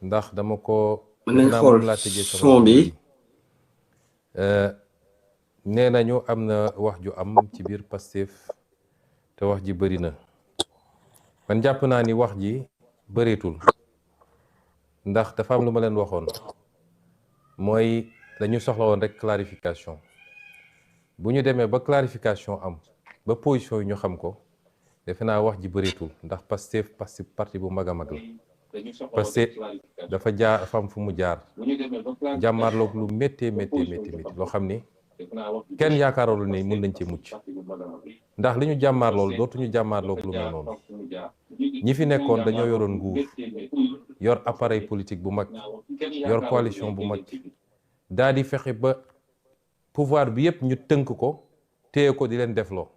ndax dama ko mën def nañ naa xool moom laa tëjee sama son bi. bi nee nañu am na wax ju am ci biir Pastef te wax ji bëri na man jàpp naa ni wax ji bëreetul ndax dafa am lu ma leen waxoon mooy dañu soxla woon rek clarification bu ñu demee ba clarification am ba position yi ñu xam ko defe naa wax ji bëreetul ndax Pastef parti bu mag a mag la Pastef dafa jaar dafa am fu mu jaar jàmmaarloog lu méttee loo xam ni kenn yaakaaroon ni mën nañ ci mucc ndax li ñu jàmmaarlool dootuñu jàmmaarloog lu mel noonu ñi fi nekkoon dañoo yoroon nguur yor appareil politique bu mag yor coalition bu mag daa di fexe ba pouvoir bi yépp ñu tënk ko téye ko di leen defloo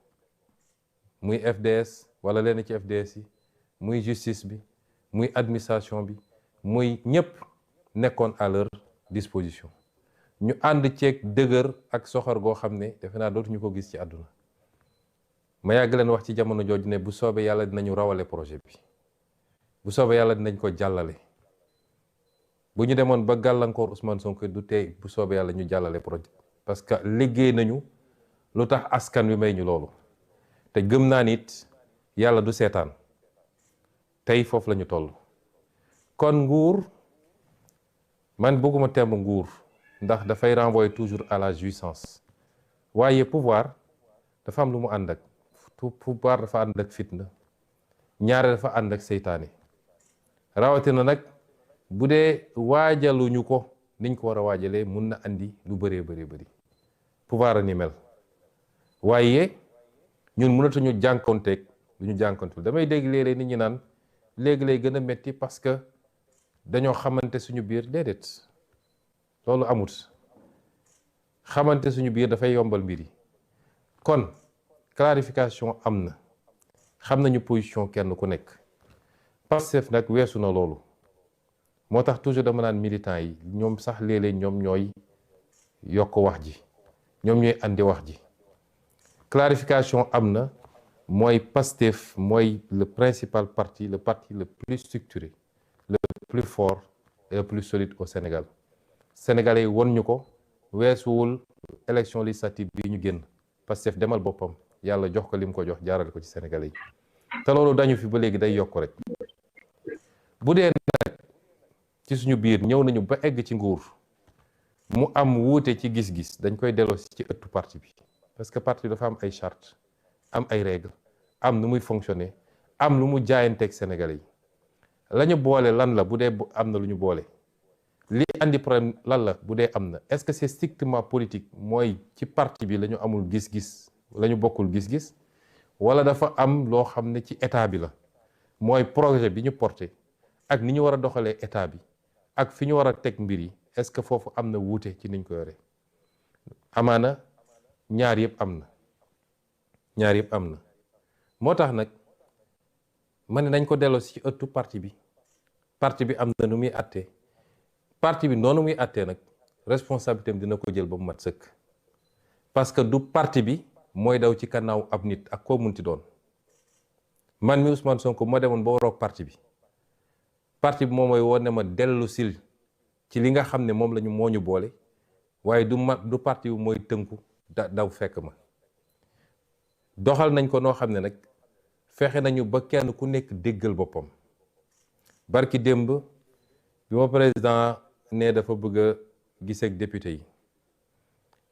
muy FDS wala leen ci FDS yi muy justice bi muy administration bi muy ñëpp nekkoon à leur disposition ñu ànd ceeg dëgër ak soxor goo xam ne defe naa dootuñu ko gis ci àdduna ma yàgg leen wax ci jamono jooju ne bu soobee yàlla dinañu rawale projet bi bu soobee yàlla dinañ ko jàllale bu ñu demoon ba gàllankoor Ousmane Sonko du tey bu soobee yàlla ñu jàllale projet parce que liggéey nañu lu tax askan wi may ñu loolu te gëm naa nit yàlla du seetaan tey foofu la ñu toll kon nguur man bëgguma terme nguur ndax dafay renvoyer toujours à la jouissance waaye pouvoir dafa am lu mu ànd ak pouvoir dafa ànd ak fitna ñaare dafa ànd ak seytaane rawatina nag bu dee waajaluñu ko niñ ko war a waajalee mun na andi lu bëree bëri pouvoir a ni mel waaye ñun mënatuñu jànkonteeg lu ñu jànkontul damay dégg léeg-léeg nit ñi naan léegi lay gën a metti parce que dañoo xamante suñu biir déedéet loolu amut xamante suñu biir dafay yombal mbir yi kon clarification am na xam nañu position kenn ku nekk Pastef nag weesu na loolu moo tax toujours dama naan militant yi ñoom sax léeg-léeg ñoom ñooy yokk wax ji ñoom ñooy andi wax ji clarification am na mooy Pastef mooy le principal parti le parti le plus structuré le plus fort et le plus solide au Sénégal sénégalais yi won ñu ko weesuwul élection législative bi ñu génn Pastef demal boppam yàlla jox ko lim ko jox jaarale ko ci sénégalais yi te loolu dañu fi ba léegi day yokk rek bu dee nag ci suñu biir ñëw nañu ba egg ci nguur mu am wuute ci gis-gis dañ koy delloo ci ëttu parti bi parce que parti dafa am ay charte am ay règles am nu muy fonctionner am lu mu jaayanteeg sénégalais yi la ñu boole lan la bu dee am na lu ñu boole li andi problème lan la bu dee am na est-ce que c'est strictement politique mooy ci parti bi la ñu amul gis-gis la ñu bokkul gis-gis wala dafa am loo xam ne ci état bi la mooy projet bi ñu porté ak ni ñu war a doxalee état bi ak fi ñu war a teg mbir yi est-ce que foofu am na wuute ci niñ ko yore amaana ñaar yëpp am na moo tax nag ma ne nañ ko delloo ci ëttu parti bi am na nu muy àttee parti bi noonu muy àttee nag responsabilité am dina ko jël ba mu mat sëkk parce que du parti bi mooy daw ci kannaaw ab nit ak koo munti doon man mi Ousmane Sonko moo demoon ba waroog parti bi moom mooy woon ne ma dellu sil ci li nga xam ne moom lañu moo ñu boole waaye du parti bi mooy tënku daw fekk ma doxal nañ ko noo xam ne nag fexe nañu ba kenn ku nekk déggal boppam barki démb bi ma président ne dafa bëgg a gisee ak député yi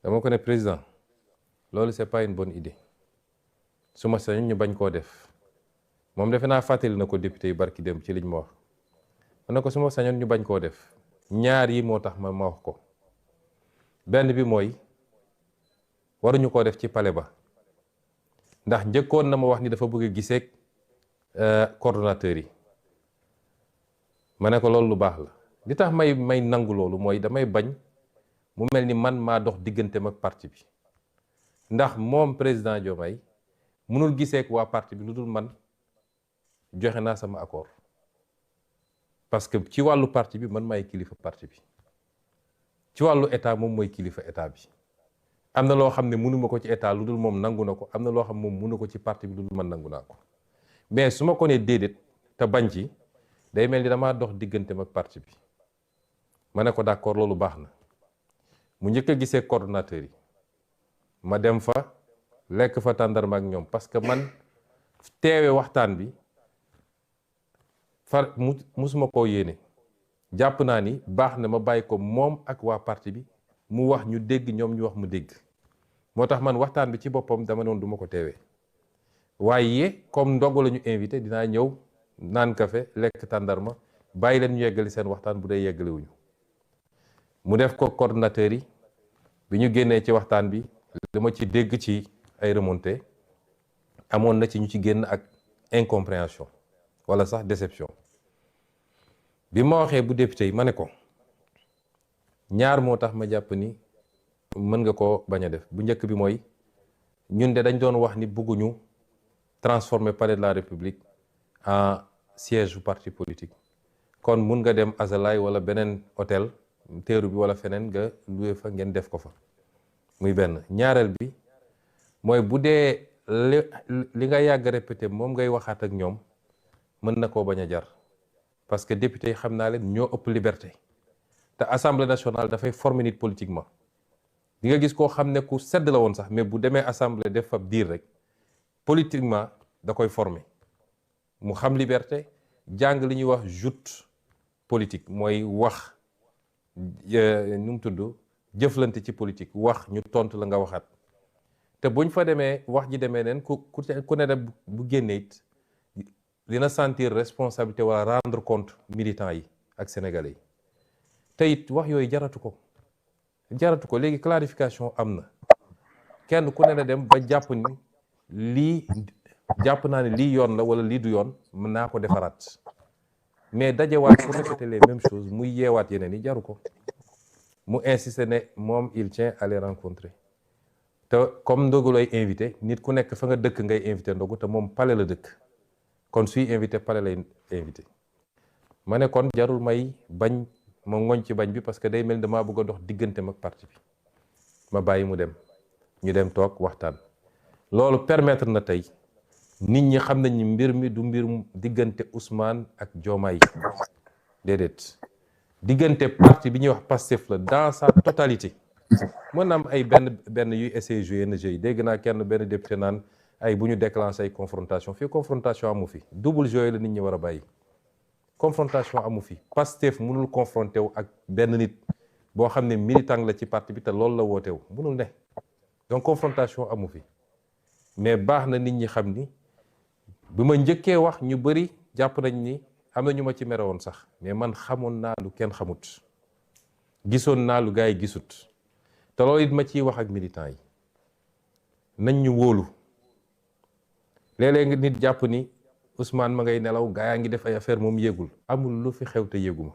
dama ko ne président loolu c'est pas une bonne idée su ma sañoon ñu bañ koo def moom defe naa fàttali na ko député yi barki démb ci liñ ma wax ma ne ko su ma sañoon ñu bañ koo def ñaar yi moo tax ma wax ko benn bi mooy waruñu koo def ci palais ba ndax njëkkoon na ma wax ni dafa bëgg a giseeg coordonnateurs yi ma ne ko loolu lu baax la li tax may nangu loolu mooy damay bañ mu mel ni man maa dox digganteem ak parti bi ndax moom président Diomaye mënul giseeg waa parti bi lu dul man joxe naa sama accord parce que ci wàllu parti bi man maay kilifa parti bi ci wàllu état moom mooy kilifa état bi am na loo xam ne mënuma ko ci état lu dul moom nangu na ko am na loo xam moom mënu ko ci parti bi lu dul man nangu naa ko mais su ma ko nee déedéet te bañ ci day mel ni damaa dox diggante ak parti bi. ma ne ko d'accord loolu baax na mu njëkk a gisee coordonnateur yi ma dem fa lekk fa tàndarma ak ñoom parce que man teewe waxtaan bi far musuma koo yéene jàpp naa ni baax na ma bàyyi ko moom ak waa parti bi mu wax ñu dégg ñoom ñu wax mu dégg moo tax man waxtaan bi ci boppam dama noonu duma ko teewee waaye comme ndogu la ñu invité dinaa ñëw naan café lekk tàndarma bàyyi leen ñu yeggali seen waxtaan bu dee yeggaliwuñu mu def ko coordonnateur yi bi ñu génnee ci waxtaan bi li ma ci dégg ci ay remontées amoon na ci ñu ci génn ak incompréhension wala sax déception bi ma waxee bu député yi ma ne ko ñaar moo tax ma jàpp ni mën nga ko bañ a def bu njëkk bi mooy ñun de dañ doon wax ni bëgguñu transformer palais de la République en siège du parti politique kon mun nga dem Azalaï wala beneen hôtel teeru bi wala feneen nga loué fa ngeen def ko fa muy benn ñaareel bi mooy bu dee li nga yàgg répété moom ngay waxaat ak ñoom mën na koo bañ a jar parce que député yi xam naa leen ñoo ëpp liberté te assemblée nationale dafay former nit politiquement di nga gis koo xam ne ku sedd la woon sax mais bu demee assemblée def fa diir rek politiquement da koy former mu xam liberté jàng li ñuy wax joute politique mooy wax nu mu tudd jëflante ci politique wax ñu tontu la nga waxaat te buñ fa demee wax ji demee neen ku ne bu génnee it dina sentir responsabilité wala rendre compte militants yi ak sénégalais yi te it wax yooyu jaratu ko léegi clarification am na kenn ku ne na dem ba jàpp ni lii jàpp naa ne lii yoon la wala lii du yoon mën naa ko defaraat mais dajewaat pour répéter les mêmes choses muy yeewaat yeneen yi jaru ko mu insister ne moom il tient à les rencontrer te comme ndogu lay invité nit ku nekk fa nga dëkk ngay invité ndogu te moom palais la dëkk kon suy invité palais lay invité ma ne kon jarul may bañ ma ngoñ ci bañ bi parce que day mel damaa bëgg a dox digganteem ak parti bi ma bàyyi mu dem ñu dem toog waxtaan loolu permettre na tey nit ñi xam nañ ni mbir mi du mbirum diggante Ousmane ak Diomaye déedéet diggante parti bi ñuy wax Pastef la dans sa totalité mën na am ay benn yuy essayer jouer yenn jeu yi dégg naa kenn benn député naan ay bu ñu déclenché ay confrontation fii confrontation amu fi double jeu la nit ñi war a bàyyi confrontation amu fi Pastef mënul confronté wu ak benn nit boo xam ne militant la ci parti bi te loolu la woote wu mënul ne donc confrontation amu fi mais baax na nit ñi xam ni bi ma njëkkee wax ñu bëri jàpp nañ ni am na ñu ma ci mere woon sax mais man xamoon naa lu kenn xamut gisoon naa lu gars yi gisut te loolu it ma ciy wax ak militants yi nañ ñu wóolu léeg-léeg nit jàpp ni Ousmane ma ngay nelaw gaa yaa ngi def ay affaire moom yéegul amul lu fi xew te yéeguma